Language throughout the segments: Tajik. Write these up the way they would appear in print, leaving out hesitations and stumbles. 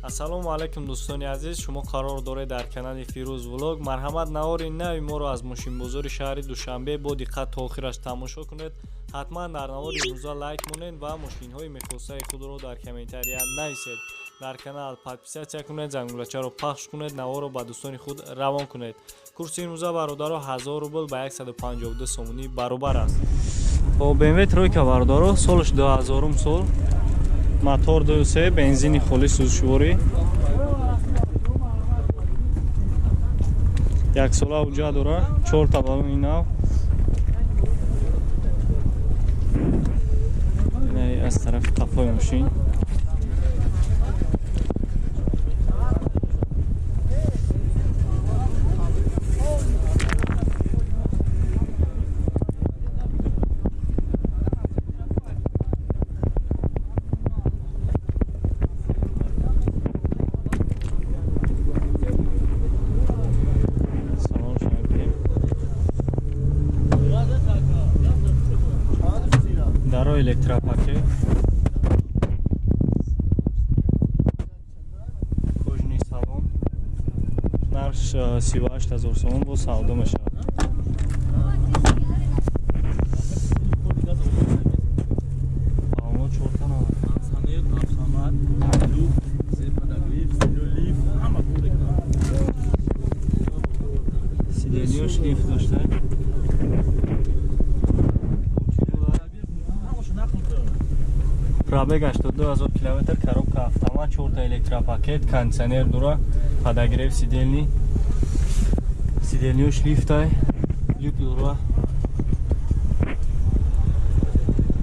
Ассалому алайкум дӯстони азиз, шумо қарор доред дар канали Фирӯз Влог. Марҳамат, навори нави моро аз мошинбозори шаҳри Душанбе бо диққат то охираш тамошо кунед. Ҳатман дар навори имрӯза лайк монед ва мошинҳои мехостаи худро дар комментария нависед. Дар канал подписатсия кунед, зангулачаро пахш кунед, наворро ба дӯстони худ равон кунед. Курси имрӯза, бародаро, 1000 рубл ба 152 сомонӣ баробар аст. Хоб, BMW тройка, бародаро, солаш 2000 сол, мотор 2.3, бензини холис, сӯзишворӣ, яксола ҳуҷҷат дора, чорта балони нав. Аз тарафи қафои мошин. Даро электропакет, кожаный салон, нархш 38 000 сомон, бо савдо мешавад. Балоно чорта нав. Кондиционер, люк, подогрев, лифт, ҳама кор мекунад. Сиденьёш лифт дошта. Ҳамашо нақл кунад. Пробег 82 000 километр, коробка автомат, чорта электропакет, кондиционер дора, подогрев сидений, сиденьёш лифтай, люк дора.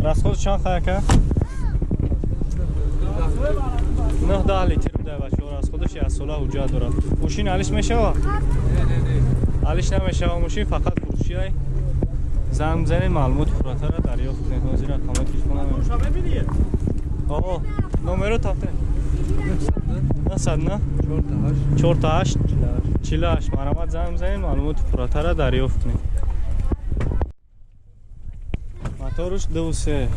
Расход чанд хаяка? 9 литр буда, бачаҳо, расходаш. Яксола ҳуҷҷат дорад. Мошин алиш мешава? Алиш намешава мошин, фақат фурӯшиай. Занг бизанед, маълумоти пурратарро дарёфт кунед. Ҳозир рақамҳои телефона. Шумо мебинед? О, номеро тафте. 900 48 48. Марҳамат, занг бизанед, маълумоти пурратарро дарёфт кунед. Моторуш 2.3.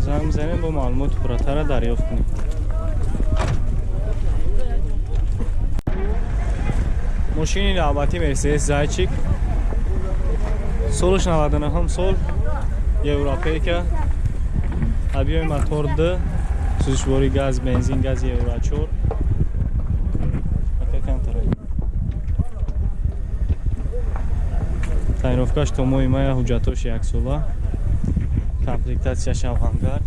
Занг бизанед, бо маълумоти пурратарро дарёфт кунед. Мошини навбатӣ Мерседес Зайчик, солаш 99 сол, европейка, объёми мотор д, сӯзишворӣ газ, бензин, газ евро 4. Ака, камтара. Тонировкаш то моҳи мая, ҳуҷҷатош яксола, комплектатсияш авангард.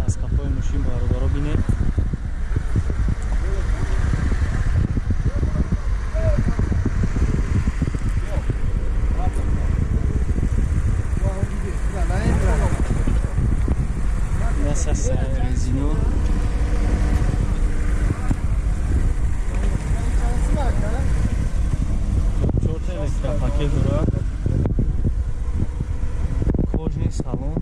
Аз қафои мошин, бародаро, бинед. Насаса резино. Чорта электропакет дорад, кожаный салон,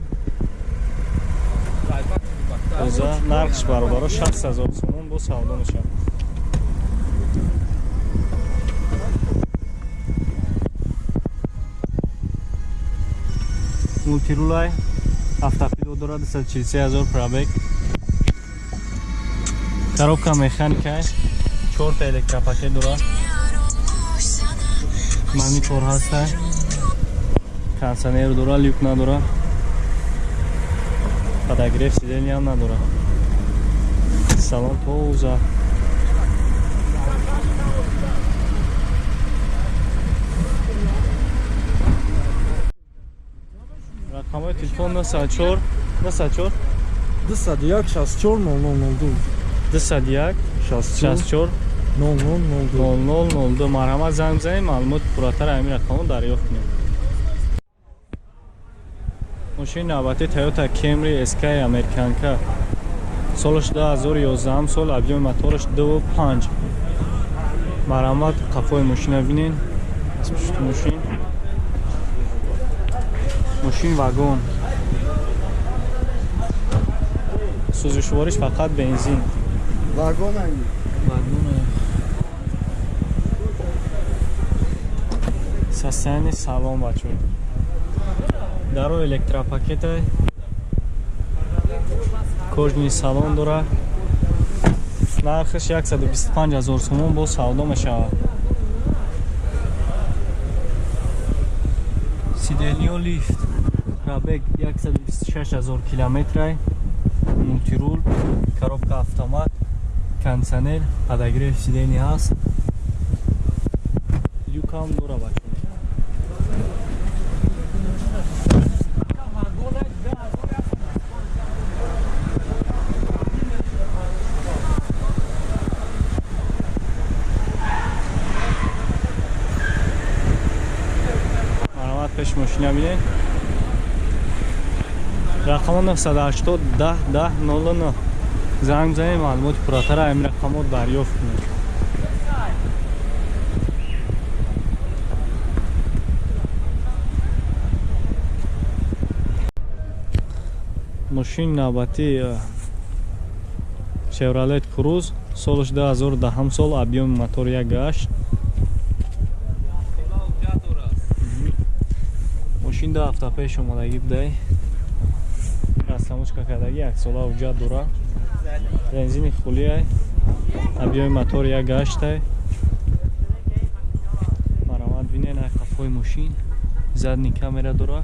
тоза. Нархш, бародаро, 60 000 сомон, бо савдо мешавад. Мултирулай, автопилот дорад, 243 ҳазор пробег, коробка механикай, чорта электропакет дорад, монитор ҳаста, кондиционер дора, люк надора, подогрев сиденья надора, салон тоза. Рақамҳои телефон 904 904 201 64 00 02. 201 64 64 00 02. 00 02. Марҳамат, занг бизанед, маълумоти пурратар ҳамин рақамҳо дарёфт кунед. Мошини навбатӣ Toyota Camry SK американка, солаш 2011 сол, объёми мотораш 2.5. Марҳамат, қафои мошина бинед, аз пушти мошин. Мошин вагон. Сӯзишвориш фақат бензин. Вагон. Состояние салон бачо. Даро электропакета. Кожный салон дора. Нархаш 125 000 сомон бо савдо мешавад. Сидельнио лифт. Пробег 126 000 километр. Мультирул, коробка автомат, кондиционер, подогрев сидений ҳаст. Люкам дора бачо. Марҳамат пеш мошина бинед. Рақамо 980 10 10 00. Занг бизанед, маълумоти пурратара ҳамин рақамҳо дарёфт кунед. Мошини навбатӣ Chevrolet Cruze, солаш 2010 сол, объёми мотор 1.8. Мошин 2 ҳафта пеш омадагӣ будай. Растамочка кардагӣ, як сола ҳуҷҷат дора. Бензини хулиай, объёми мотор 1.8. Марҳамат бинед ай қафои мошин, задний камера дора,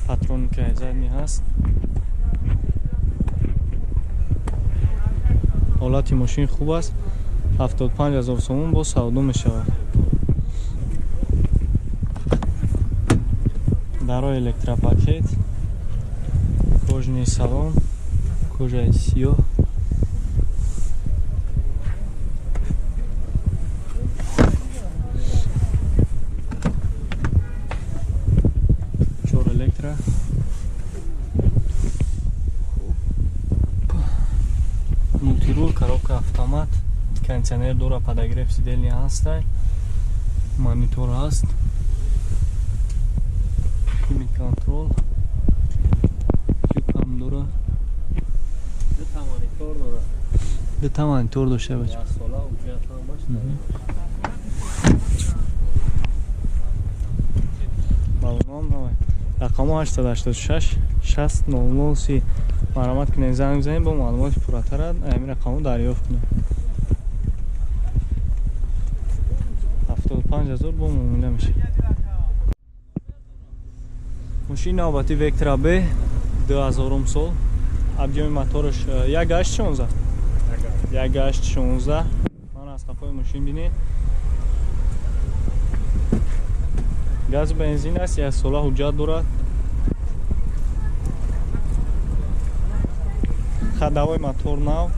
патронкаи задний ҳаст. Ҳолати мошин хуб аст. 75 000 сомон бо савдо мешавад. Дарои электропакет, кожаный салон, кожаи сиёҳ. Чор электро. Мультирул, коробка автомат, кондиционер дора, подогрев сидельни ҳастай, монитор ҳаст, климат контрол, люкам дора. Дута монитор дошта бача. Рақамо 886 60 00 30. Марҳамат кунед, занг бизанед, бо маълумоти пурратара ҳамин рақамҳо дарёфт кунед. 75 000 бо муомила мешавад. Мошини навбатӣ Vectra B 2000 сол, объёми мотораш 1.16. 1.16. Ман аз қафои мошин бинед. Газ бензин аст, як сола ҳуҷҷат дорад. Ходовой мотор нав.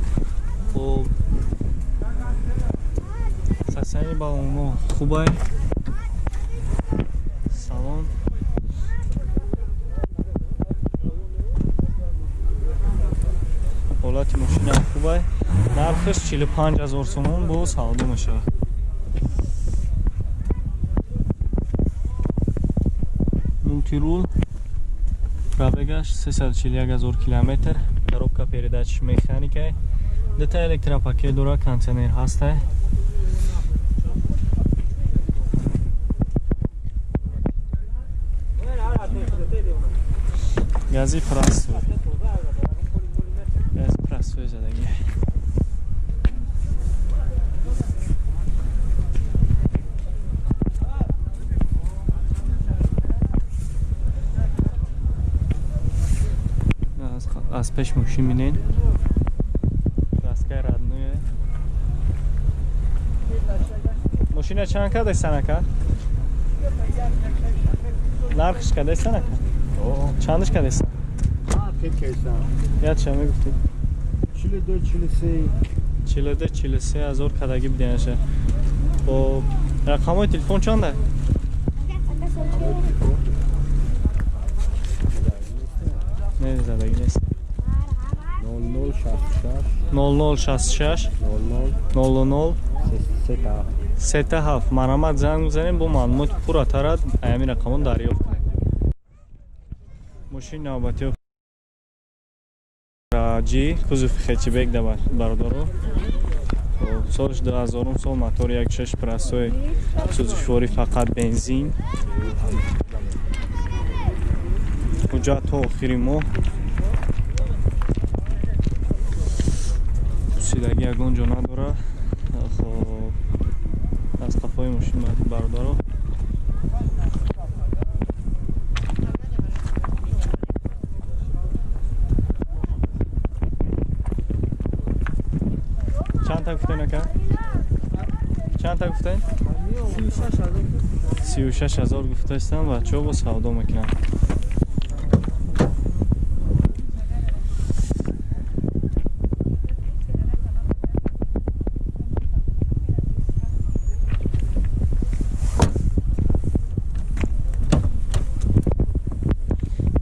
Хуб. Состояние баллонҳо хубай. Салон. Ҳолати мошина хубай. Нархаш 45 000 сомон бо савдо мешавад. Мультирул, пробегаш 341 000 километр, коробка передач механикай, дута электропакет дора, кондиционер ҳастай. Гази простой. Гази простой задагӣ. Аз пеш мошин бинед. Краскаи родное. Мошина чанд кардастан ака? Нархш кардастан ака? Чандаш кардастан? Яд ча мегуфтӣ? 42 43. 42 43 ҳазор кардагӣ бидиҳаша. Бо рақамҳои телефон чанда? Не, задагӣ нест. 00 66 00 66 00 00 37. Марҳамат занг бизанед, бо маълумоти пурратара ҳамин рақамҳо дарёфт кунед. Мошини навбатӣ G, кузови хэтчбек да бародаро. Солш 2000 сол, мотор 1.6 простой, сӯзишворӣ фақат бензин. Ҳуҷҷат то охири моҳ. Пусидагӣ ягон ҷо надора. Хоб, аз қафои мошин бародаро. Чанд та гуфтен ака? Чанд та гуфтен? 36 ҳазор гуфтаистам, бачаҳо бо савдо мекунанд.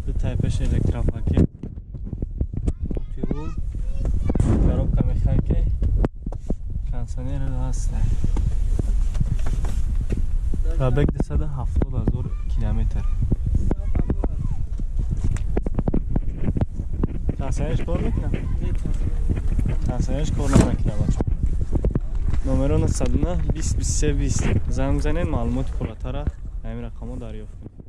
Ду тайпаш электропакет, мультирул, коробка механика, кондиционер ҳаст. Пробег 270 ҳазор километр. Кондиционерш кор мекунад? Кондиционерш кор намекунад бачаҳо. Номеро 909 20 23 20 занг бизанед, маълумоти пурратара ҳамин рақамҳо дарёфт кунед.